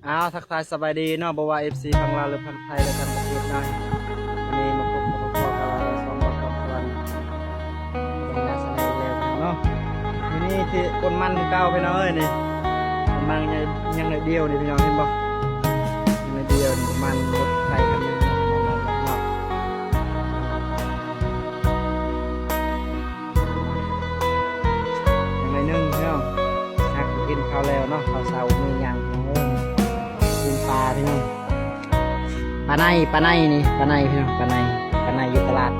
ອ້າວ ທັກທາຍສະບາຍດີເນາະ ບໍ່ວ່າເອັຟຊີຝັ່ງລາວ ຫຼື ຝັ່ງໄທ ແລະ ຕ່າງປະເທດເນາະ. ວັນນີ້ມາພົບກັບພວກເຮົາສອງບ່າວສອງສະຫວັນ ເປັນງານສະແໜງແລ້ວເນາະ. ມື້ນີ້ທີ່ກົນມັນຄືເກົ່າພີ່ນ້ອງເອີຍນີ້ ມັນຍັງ ຍັງໜ້ອຍດຽວນີ້ພີ່ນ້ອງເຫັນບໍ່? ຍັງໜ້ອຍດຽວນີ້ ປະມານລົດໄຖຄັນໜຶ່ງເນາະ. ຢ່າງໜ້ອຍໜຶ່ງເນາະ ຫາກກິນເຂົ້າແລ້ວເນາະ ເຂົ້າເຊົ້າມີຫຍັງ ກິນປາພີ່ນ້ອງ. ປາໄນ ປາໄນນີ້ ປາໄນພີ່ນ້ອງ ປາໄນ ປາໄນຢູ່ຕະຫຼາດ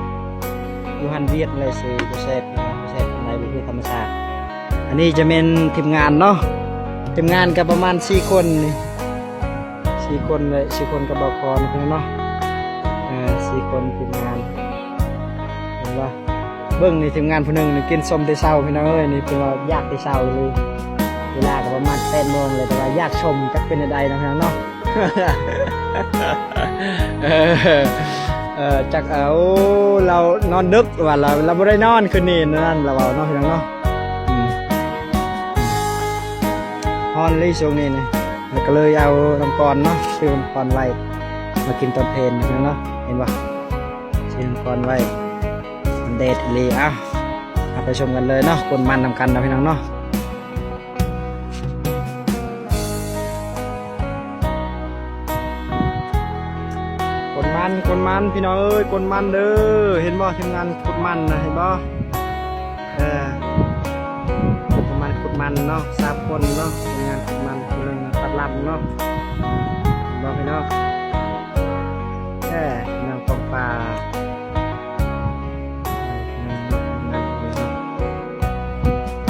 ຢູ່ຫັ້ນວຽດເລີຍ ຊື່ບໍ່ແຊບພີ່ນ້ອງ ບໍ່ແຊບປານໃດ ບໍ່ຄືທຳມະຊາດ. ອັນນີ້ຈະແມ່ນທີມງານເນາະ ທີມງານກໍປະມານສີ່ຄົນນີ້ ສີ່ຄົນເລີຍ ສີ່ຄົນກັບບ່າວຄອນເນາະ ເອີ ສີ່ຄົນທີມງານ ເຫັນບໍ່? ເບິ່ງນີ້ ທີມງານຜູ້ໜຶ່ງນີ້ກິນສົ້ມແຕ່ເຊົ້າພີ່ນ້ອງເອີຍ ນີ້ເພິ່ນວ່າຢາກແຕ່ເຊົ້າອີ່ຫຼີ. ເວລາກໍປະມານແປດໂມງແລ້ວ ແຕ່ວ່າຢາກສົ້ມ ຈັກເປັນແນວໃດເນາະພີ່ນ້ອງເນາະ. ເອີ ເອີ ຈັກ ເອີ ໂອ້ ລາວນອນດຶກວ່າ ລາວ ລາວບໍ່ໄດ້ນອນຄືນນີ້ນັ້ນ ລາວເວົ້າເນາະພີ່ນ້ອງເນາະ. ອືມ ຮ້ອນເລີຍຊ່ວງນີ້ນີ້ ແລ້ວກໍເລີຍເອົານ້ຳກ່ອນເນາະ ຊື້ນ້ຳກ່ອນໄວ້ມາກິນຕອນເພນພີ່ນ້ອງເນາະ ເຫັນບໍ່? ຊື້ນ້ຳກ່ອນໄວ້ ມັນແດດອີ່ຫຼີ. ເອົາ ເຮົາໄປຊົມກັນເລີຍເນາະ ກົນມັນນຳກັນເນາະພີ່ນ້ອງເນາະ. ກົນມັນ ກົນມັນ ພີ່ນ້ອງເອີຍ ກົນມັນເດີ ເຫັນບໍ່? ທີມງານກົນມັນນະ ເຫັນບໍ່? ເອີ ປະມານຂຸດມັນເນາະ ສາມຄົນເນາະ ເປັນງານຂຸດມັນ ເພິ່ນເອີ້ນວ່າຕັດລຳເນາະ ເຫັນບໍ່ພີ່ນ້ອງ? ແທ້ ນາງປອງປາ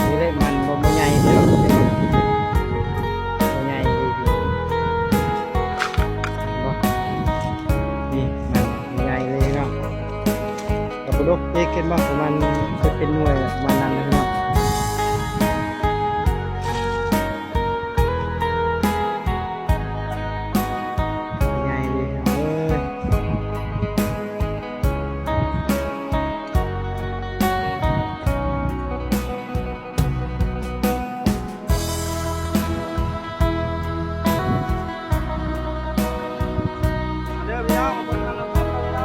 ນີ້ແຫຼະ ມັນບໍ່ ບໍ່ໃຫຍ່ເນາະ ບໍ່ໃຫຍ່ ບໍ່ ນີ້ມັນໃຫຍ່ເລີຍເນາະ. ກໍບໍ່ດົກອີກ ເຫັນບໍ່? ປະມານເປັນໜ່ວຍປະມານນັ້ນແຫຼະເນາະ. ໃຫຍ່ເລີຍເນາະເອີຍ. ເດີພີ່ນ້ອງ ເບິ່ງກັນລະຄົນເດີ.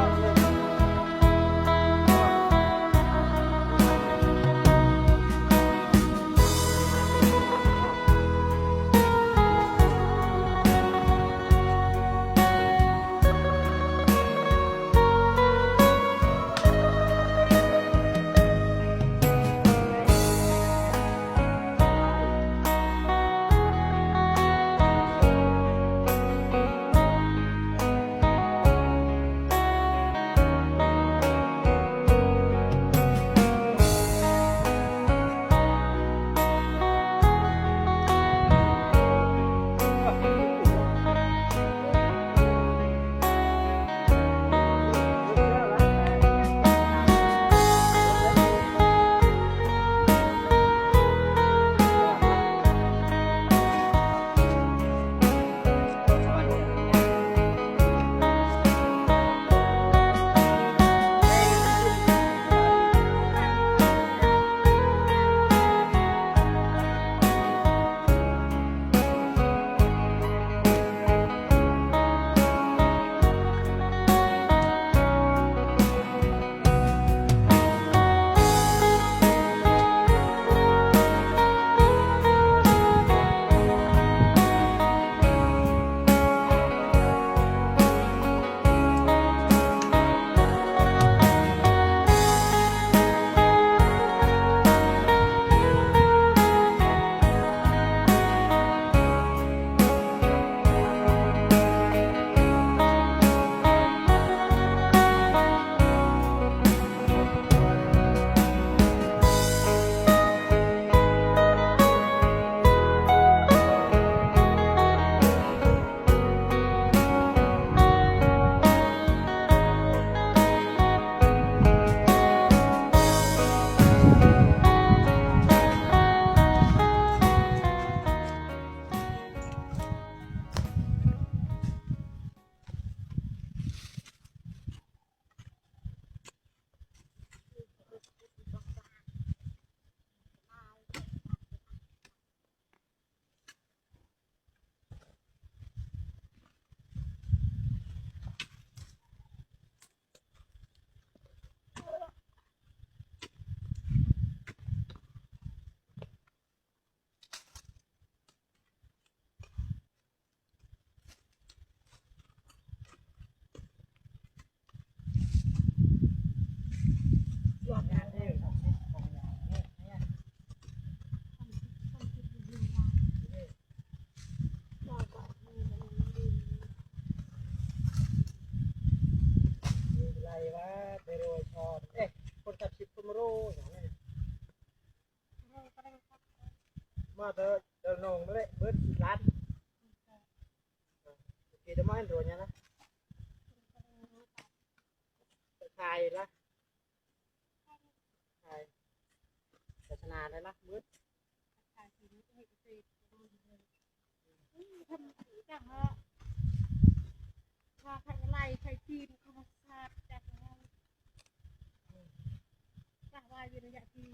ໂດຍນະ ຂາຍລະ ຂາຍໂຄສະນາໄດ້ລະ ມືດ ທຳຈັ່ງເນາະ ວ່າໃຜໄລ່ໃສ່ຈີນເຂົາມາສາດຈັກເນາະ ກະວ່າຢູ່ໄລຍະທີ່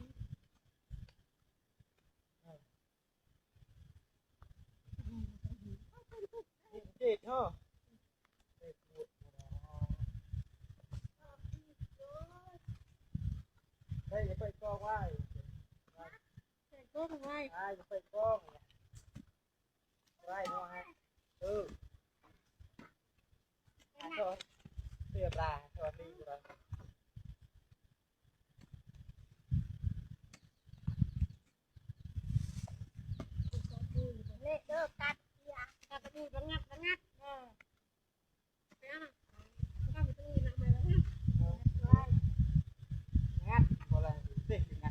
ເຈັດເນາະ ໄດ້ໄປກອງໄວ້ ໄປກອງໄວ້ ໄປກອງໄວ້ເນາະ ເອີ ເສຍປາ ສວັດດີ ເລກເດີ ກັດ ກັດ ລະງັດ ລະງັດ ເອີ ໄປເອົານະ ມັນກໍມີຕົງນີ້ນະ ໄປແລ້ວນະ ງັດ ບໍ່ລະຕິດນະ.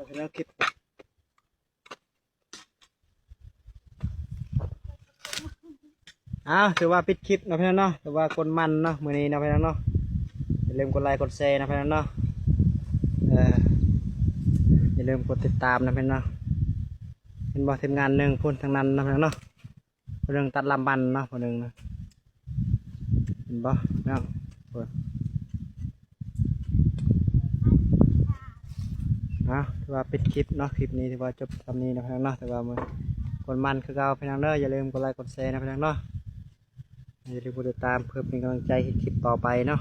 ໄປແລ້ວຄລິບ ອ້າວ ຖືວ່າປິດຄລິບເນາະພີ່ນ້ອງເນາະ ຖືວ່າກົນມັນເນາະ ມື້ນີ້ເນາະພີ່ນ້ອງເນາະ. ຢ່າລືມກົດໄລກົດແຊເນາະພີ່ນ້ອງເນາະ ເອີ ຢ່າລືມກົດຕິດຕາມເນາະພີ່ນ້ອງເນາະ. ເຫັນບໍ່ ທີມງານໜຶ່ງພຸ້ນທັງນັ້ນເນາະພີ່ນ້ອງເນາະ. ຜູ້ໜຶ່ງຕັດລຳມັນເນາະ ຜູ້ໜຶ່ງນະ ເຫັນບໍ່ເນາະ. ເອົາ ຖືວ່າປິດຄລິບເນາະ ຄລິບນີ້ຖືວ່າຈົບສ່ຳນີ້ເນາະພີ່ນ້ອງເນາະ. ແຕ່ວ່າມື້ ຄົນມັນຄືເກົ່າພີ່ນ້ອງເດີ ຢ່າລືມກົດໄລກົດແຊເນາະພີ່ນ້ອງເນາະ. ຢ່າລືມກົດຕິດຕາມເພື່ອເປັນກຳລັງໃຈເຮັດຄລິບຕໍ່ໄປເນາະ.